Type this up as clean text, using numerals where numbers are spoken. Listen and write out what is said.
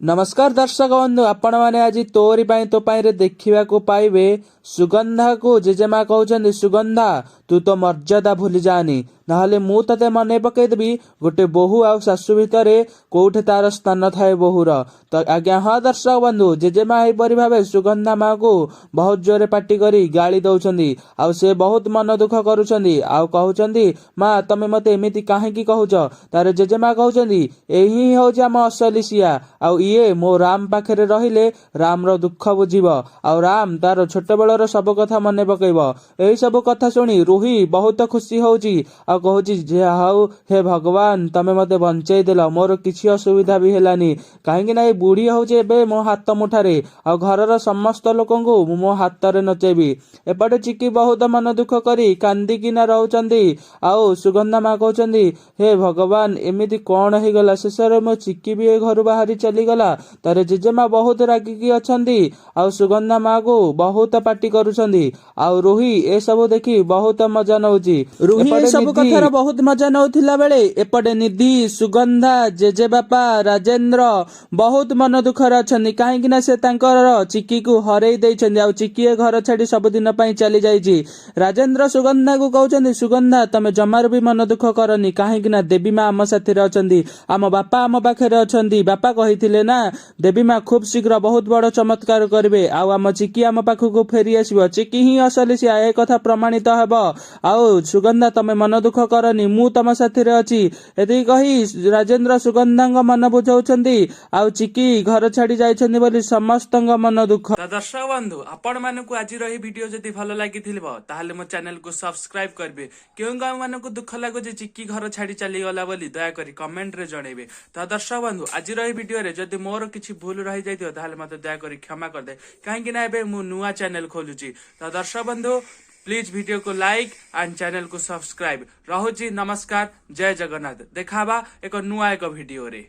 ନମସ୍କାର ଦର୍ଶକ ବନ୍ଧୁ, ଆପଣମାନେ ଆଜି ତୋରି ପାଇଁ ତୋ ପାଇଁରେ ଦେଖିବାକୁ ପାଇବେ, ସୁଗନ୍ଧାକୁ ଜେଜେମା କହୁଛନ୍ତି, "ସୁଗନ୍ଧା, ତୁ ତୋ ମର୍ଯ୍ୟାଦା ଭୁଲି ଯାଆନି, ନହେଲେ ମୁଁ ତତେ ମନେ ପକେଇଦେବି ଗୋଟେ ବୋହୂ ଆଉ ଶାଶୁ ଭିତରେ କୋଉଠି ତାର ସ୍ଥାନ ଥାଏ ବୋହୂର।" ତ ଆଜ୍ଞା ହଁ ଦର୍ଶକ ବନ୍ଧୁ, ଜେଜେମା ଏହିପରି ଭାବେ ସୁଗନ୍ଧା ମାକୁ ବହୁତ ଜୋରେ ପାଟି କରି ଗାଳି ଦଉଛନ୍ତି ଆଉ ସେ ବହୁତ ମନ ଦୁଃଖ କରୁଛନ୍ତି ଆଉ କହୁଛନ୍ତି, "ମା, ତମେ ମତେ ଏମିତି କାହିଁକି କହୁଛ?" ତାର ଜେଜେମା କହୁଛନ୍ତି, "ଏହି ହିଁ ହଉଛି ଆମ ଅସଲି ସିଆ ଆଉ ଇଏ ମୋ ରାମ ପାଖରେ ରହିଲେ ରାମର ଦୁଃଖ ବୁଝିବ ଆଉ ରାମ ତାର ଛୋଟବେଳର ସବୁ କଥା ମନେ ପକେଇବ।" ଏହି ସବୁ କଥା ଶୁଣି ରୁହି ବହୁତ ଖୁସି ହଉଛି ଆଉ କହୁଛି, "ଯାହା ହଉ, ହେ ଭଗବାନ, ତମେ ମତେ ବଞ୍ଚେଇ ଦେଲ, ମୋର କିଛି ଅସୁବିଧା ବି ହେଲାନି। କାହିଁକି ନା ଏ ବୁଢୀ ହଉଛି ଏବେ ମୋ ହାତ ମୁଠାରେ ଆଉ ଘରର ସମସ୍ତ ଲୋକଙ୍କୁ ମୁଁ ମୋ ହାତରେ ନଚେଇବି।" ଏପଟେ ଚିକି ବହୁତ ମନ ଦୁଃଖ କରି କାନ୍ଦିକିନା ରହୁଛନ୍ତି ଆଉ ସୁଗନ୍ଧା ମା କହୁଛନ୍ତି, "ହେ ଭଗବାନ, ଏମିତି କଣ ହେଇଗଲା? ଶେଷରେ ମୋ ଚିକି ବି ଏ ଘରୁ ବାହାରି ଚାଲିଗଲା।" ତାର ଜେଜେମା ବହୁତ ରାଗିକି ଅଛନ୍ତି ଆଉ ସୁଗନ୍ଧା ମାକୁ ବହୁତ ପାଟି କରୁଛନ୍ତି ଆଉ ରୁହି ଏସବୁ ଦେଖି ବହୁତ ମଜା ନଉଛି। ରୁହି ଏପଟେ ଏସବୁ ନିଧି କଥାର ବହୁତ ମଜା ନଉଥିଲା ବେଳେ ଏପଟେ ନିଧି, ସୁଗନ୍ଧା, ଜେଜେବାପା ରାଜେନ୍ଦ୍ର ବହୁତ ମନ ଦୁଃଖରେ ଅଛନ୍ତି। କାହିଁକି ନା ସେ ତାଙ୍କର ଚିକିକୁ ହରେଇ ଦେଇଛନ୍ତି ଆଉ ଚିକି ଏ ଘର ଛାଡି ସବୁଦିନ ପାଇଁ ଚାଲି ଯାଇଛି। ରାଜେନ୍ଦ୍ର ସୁଗନ୍ଧାକୁ କହୁଛନ୍ତି, "ସୁଗନ୍ଧା, ତମେ ଜମାରୁ ବି ମନ ଦୁଃଖ କରନି। କାହିଁକି ନା ଦେବୀ ମା ଆମ ସାଥିରେ ଅଛନ୍ତି, ଆମ ବାପା ଆମ ପାଖରେ ଅଛନ୍ତି। ବାପା କହିଥିଲେ ନା, ଦେବୀ ମା ଖୁବ ଶୀଘ୍ର ବହୁତ ବଡ ଚମତ୍କାର କରିବେ ଆଉ ଆମ ଚିକି ଆମ ପାଖକୁ ଫେରି ଆସିବ। ଚିକି ହିଁ ଅସଲି ସିଆ, ଏ କଥା ପ୍ରମାଣିତ ହେବ। ଆଉ ସୁଗନ୍ଧା, ତମେ ମନ ଦୁଃଖ କରନି, ମୁଁ ତମ ସାଥିରେ ଅଛି।" ଏତିକି କହି ରାଜେନ୍ଦ୍ର ସୁଗନ୍ଧାଙ୍କ ମନ ବୁଝାଉଛନ୍ତି ଆଉ ଚିକି ଘର ଛାଡି ଯାଇଛନ୍ତି ବୋଲି ସମସ୍ତଙ୍କ ମନ ଦୁଃଖ। ତ ଦର୍ଶକ ବନ୍ଧୁ, ଆପଣମାନଙ୍କୁ ଆଜିର ଏହି ଭିଡିଓ ଯଦି ଭଲ ଲାଗିଥିବ, ତାହେଲେ ମୋ ଚ୍ୟାନେଲକୁ ସବସ୍କ୍ରାଇବ କରିବେ। କେଉଁ ଗାଁ ମାନଙ୍କୁ ଦୁଃଖ ଲାଗୁଛି ଚିକି ଘର ଛାଡି ଚାଲିଗଲା ବୋଲି, ଦୟାକରି କମେଣ୍ଟରେ ଜଣେଇବେ। ତ ଦର୍ଶକ ବନ୍ଧୁ, ଆଜିର ଏହି ଭିଡିଓରେ ଯଦି ମୋର କିଛି ଭୁଲ ରହିଯାଇଥିବ, ତାହେଲେ ମତେ ଦୟାକରି କ୍ଷମା କରିଦେବେ, କାହିଁକି ନା ଏବେ ମୁଁ ନୂଆ ଚ୍ୟାନେଲ ଖୋଲୁଛି। ତ ଦର୍ଶକ ବନ୍ଧୁ, ପ୍ଲିଜ ଭିଡିଓକୁ ଲାଇକ୍ ଆଣ୍ଡ ଚ୍ୟାନେଲକୁ ସବସ୍କ୍ରାଇବ। ରହୁଛି, ନମସ୍କାର, ଜୟ ଜଗନ୍ନାଥ। ଦେଖା ହବା ଏକ ନୂଆ ଏକ ଭିଡିଓରେ।